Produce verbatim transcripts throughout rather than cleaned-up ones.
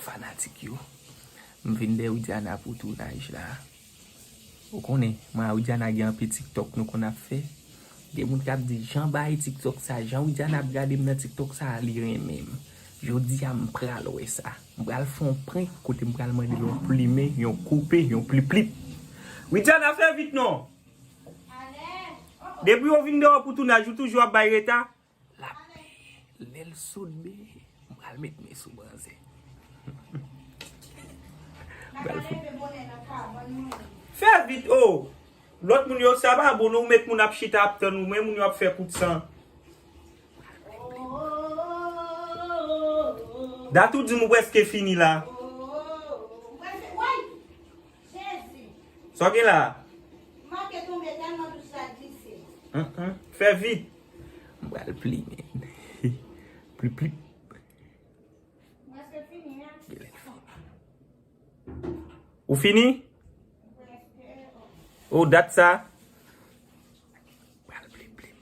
Fanatik yo, m vin dèyè Widiana pou tounaj la. Ou konnen, mwen a Widiana gen anpil TikTok nou konn ap fè. Gen moun k ap di, "Jan bay TikTok sa, jan Widiana ap gade m nan TikTok sa, li renmen m." Jodi a, m pral wè sa. M pral fè yon prank kote m pral mande l yon plimen, yon koupe, yon pliplip. Widiana, fè vit non! Depi w vin dèyè pou tounaj, ou toujou ap bay reta? L ap peye. Lè l sot byen, m pral met men sou manzè. M pral fout. Fè vit, o! Lòt moun yo, sa pa bon, non, ou met moun ap chita ap tann ou, men moun yo ap fè kout san. Dat ou di m ou prèske fini la. Sa w gen la? Hum, hum. Fè vit. M pral plimen. Plip, plip. Ou fini? O, dat sa. Pral plip, plip.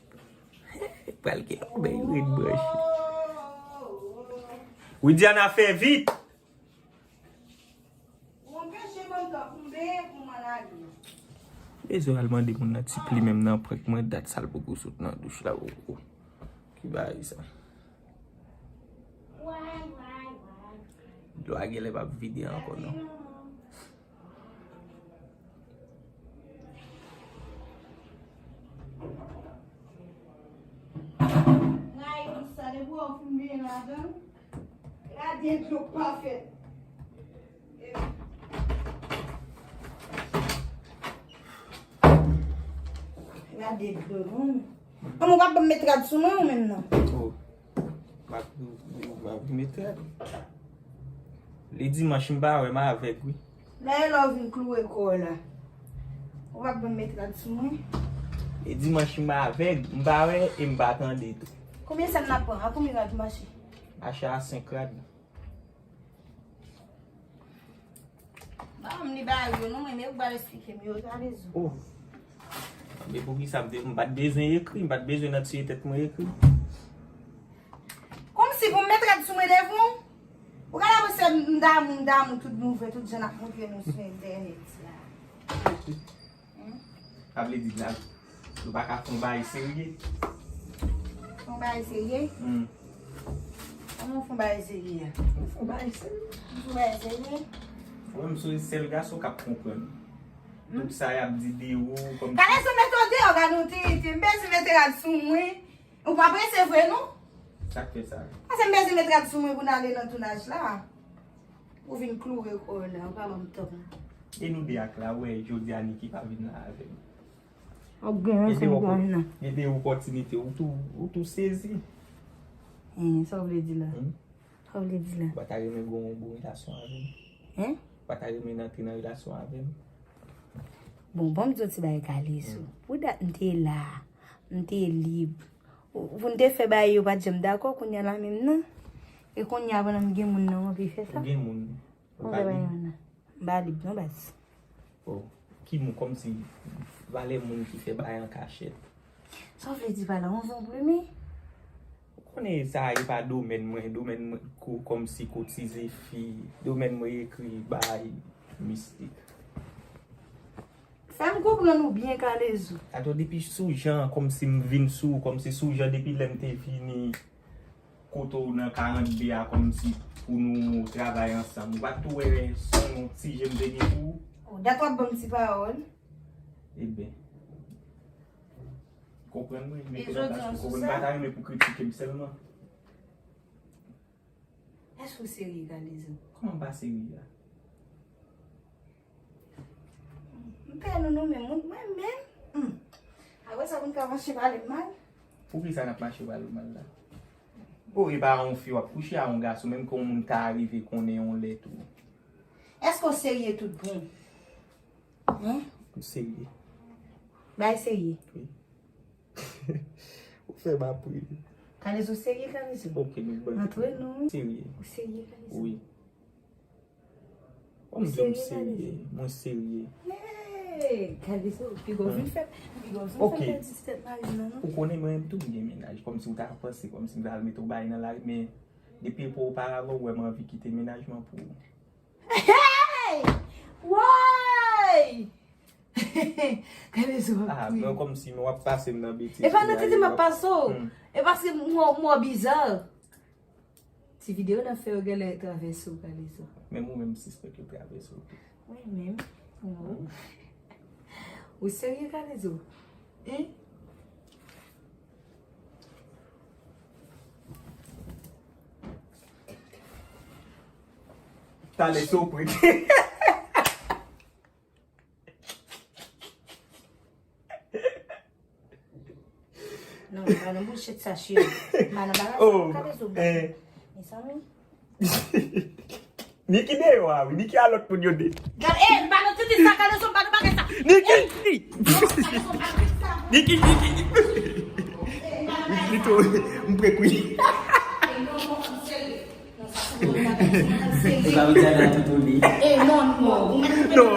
Pral gen lòt bèy red branche. Widiana, fè vit. Ou anpeche ban m tan pou m benyen pou m al ale. Bezwen al mande moun nan ti plimen m nan prank mwen, dat sa l poko sot nan douch la, o, o. Ki bagay sa? Dlo a genlè p ap vide ankò, non. Gade dlo k pa fèt. Gade dlo, non. An, ou p ap ban m met rad sou mwen ou menm nan? O. M ap, m ap met rad. Li dimanch m pa wè, m avèg, wi. Dayè lè w vin kloure kò w la, ou p ap ban m met rad sou mwen? E dimanch m avèg, m pa wè e m pa tande tou. Konbyen sèn n ap pran? A konbyen rad mache? Mache a senk rad. Ba m li ba yo non, men ou pral esplike m yo, sa vle di. O. Men poukisa m te, m pa t bezwen ekri, m pa t bezwen nan tiye tèt mwen ekri. Kòmsi pou m met rad sou mwen devan w? Ou ka la panse m damou, m damou tout nouvèl, tout jan n ap montre nou sou entènèt la. Sa vle di la, nou pa ka fè yon bagay serye? Fè yon bagay serye? Hmm. Kòman w fè yon bagay serye a? Ou fè yon bagay serye? M fè yon bagay serye? Ou menm se sèl gason k ap konprann. Hmm? Tout sa y ap di de ou, kòmsi. Kale sou mete w deyò, gade yon tiriti. M bezwen mete rad sou mwen. Ou pa prese vre, non? Sa k fè sa? Paske m bezwen met rad sou mwen pou n ale nan tounaj la. Ou vin kloure kò w la, ou pa ban m tan. E nou de ak la, ou wè jodi a Niki pa vin la avè m. Ap gen yon sèl gaz nan. Gen de opòtinite, ou tou, ou tou sezi. Hen, sa w vle di la? Hmm? Sa w vle di la? Ou pa ta renmen gen yon bon relasyon avè m? Hen? Ou pa ta renmen antre nan relasyon avè m? Bon, ban m di w ti bagay, Kalezo. Hmm. Pou dat m te la, m te lib. Ou, pou n te fè bagay yo pa t janm dakò, kounye a la menm nan. E kounye a pandan m gen moun nan, w anvi fè sa? Ou gen moun? Ou pa lib? M pa lib non, baz. O, ki moun, kòmsi valè moun ki fè bagay an kachèt? Sa w vle di pa la, yon zon plumen? Ou konnen sa e pa domèn mwen, domèn mwen ko-, kòmsi kotize fi, domèn mwen ekri bay mistik. Fè m konprann ou byen, Kalezo. Atò, depi sou jan, kòmsi m vin sou, kòmsi sou jan, depi lè m te vini kote w nan karant de a, kòmsi pou nou travay ansanm. Ou pa t tou wè se yon ti je m te gen pou ou? O, dat w ap ban m ti pawòl. Eben. Konprann mwen, men konprann, paske konprann, m pa ta renmen pou kritike m sèlman. Èske w serye, Kalezo? Kòman m pa serye a? M pè nou, nou menm, mwen, mwen menm. Hmm. Apre sa, pou n ka mache pale m mal? Poukisa n ap mache pale w mal la? O, e pa yon fi w ap kouche a yon gason, menm ke yon moun ka rive konnen yon lè tou. Èske w serye tout bon? Hen? M serye. Bagay serye? Wi. Ou fè m ap ri. Kalezo serye, Kalezo. Ok, nou bon. Antre nou. Serye. Ou serye, Kalezo? Wi. Ou serye, Kalezo? Mwen serye. Mwen serye. Hey, Kalezo, piga w vin fè, piga w vin fè pèdi ti tèt mari m nan, non? Ou konnen mwen menm tou m gen mennaj. Kòmsi ou ta panse, kòmsi m ta al mete yon bagay nan lari, men Depi pou oparavan, ou wè m anvi kite mennaj mwen pou ou. Hey! Woy! Kalezo ap Ah, kriye. men kòmsi men w ap pase m nan betiz. E pa nan tete m ap pase w. Hmm. E paske m wè w bizar. Ti videyo n ap fè yo genlè travèse w, Kalezo. Menm ou menm sispèk yo travèse w. Mwen menm. Non. Ou serye, Kalezo? Hein? Talè sou prik. Non, pa nan bullshit sa, cheri. Pa nan bagay sa, Oh, Kalezo. eh. Mezanmi. Niki deyò a wi, Niki a lòt moun yo de. Gad, eh, pa nan tete sa, Kalezo, pa nan bagay sa. Niki! Niki, Niki! Li tou, m prek wi. Ou pa vle gade a toutou li. Eh, non, non. Non.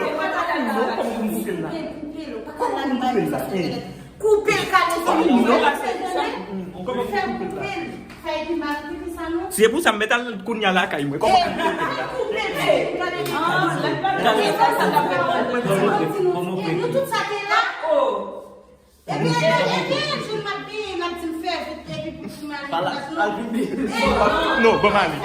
Koupe l, Kalezo. Se pou sa m met al kounye a lakay mwen. Kòman m ap koupe l la? Nou tout sa te la. Epi, epi, epi, epi, m ap di, m ap di m fè vit, epi pou ti mari. Pala, al vin. Non, ban m ale.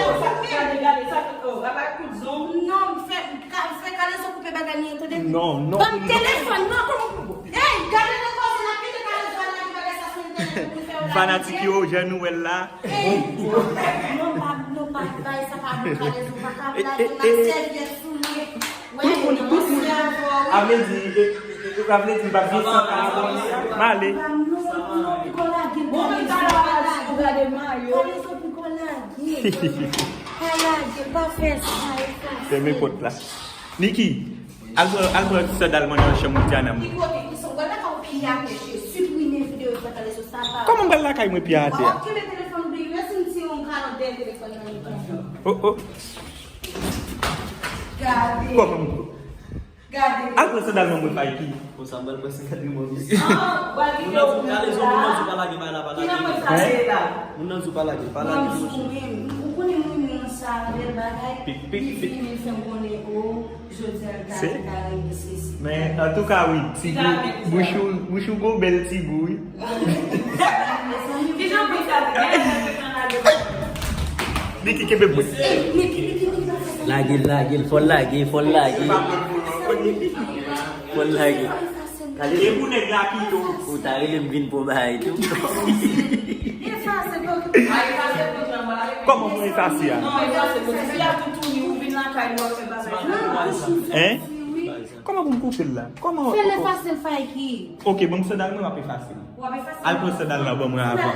Non, m fè, ka- fè Kalezo koupe bagay li an, tande? Non, non. Ban m telefòn, non, kòman pou. Hey, gade nan kòze la, kite Kalezo al lage bagay sa sou entènèt pou fè yo lage. Fanatik yo, jan nou wè l la. Hey, non, pa, non, pa, bagay sa pa bon, Kalezo, pa ka blaze, m ap sèvyèt sou li. Tout moun, tout moun. A vle di, e, e, e, a vle di, m pa gen san ka abòne. M ale. Fèmen pòt la. Niki, al pran, al pran sandal mwen nan chanm Diana mwen. Kòman m pral lakay mwen pye atè a? Oh, oh. Kòman m Al pran sandal nan mwen Faiki. Bon, sa m pral pran sandal nan mwen mesye. Moun nan di w Kalezo, moun nan di w pa lage bagay la, pa lage. Moun nan di w pa lage, pa lage. Pik, pik, pik. Men antouka wi, ti gou, bouch ou, bouch ou gon bèl ti gou wi. Niki kenbe mwen. Lage l, lage l, fò l lage, fò l lage. Fò l lage. E pou nèg la pito. Ou ta rele m vin pou bagay tou. Kòman pou efase a? Hein? Kòman pou m koupe l la? Kòman? Fè l efase l Faiki. Ok, ban m sandal mwen, m ap efase l. Al pran sandal la ban mwen avan.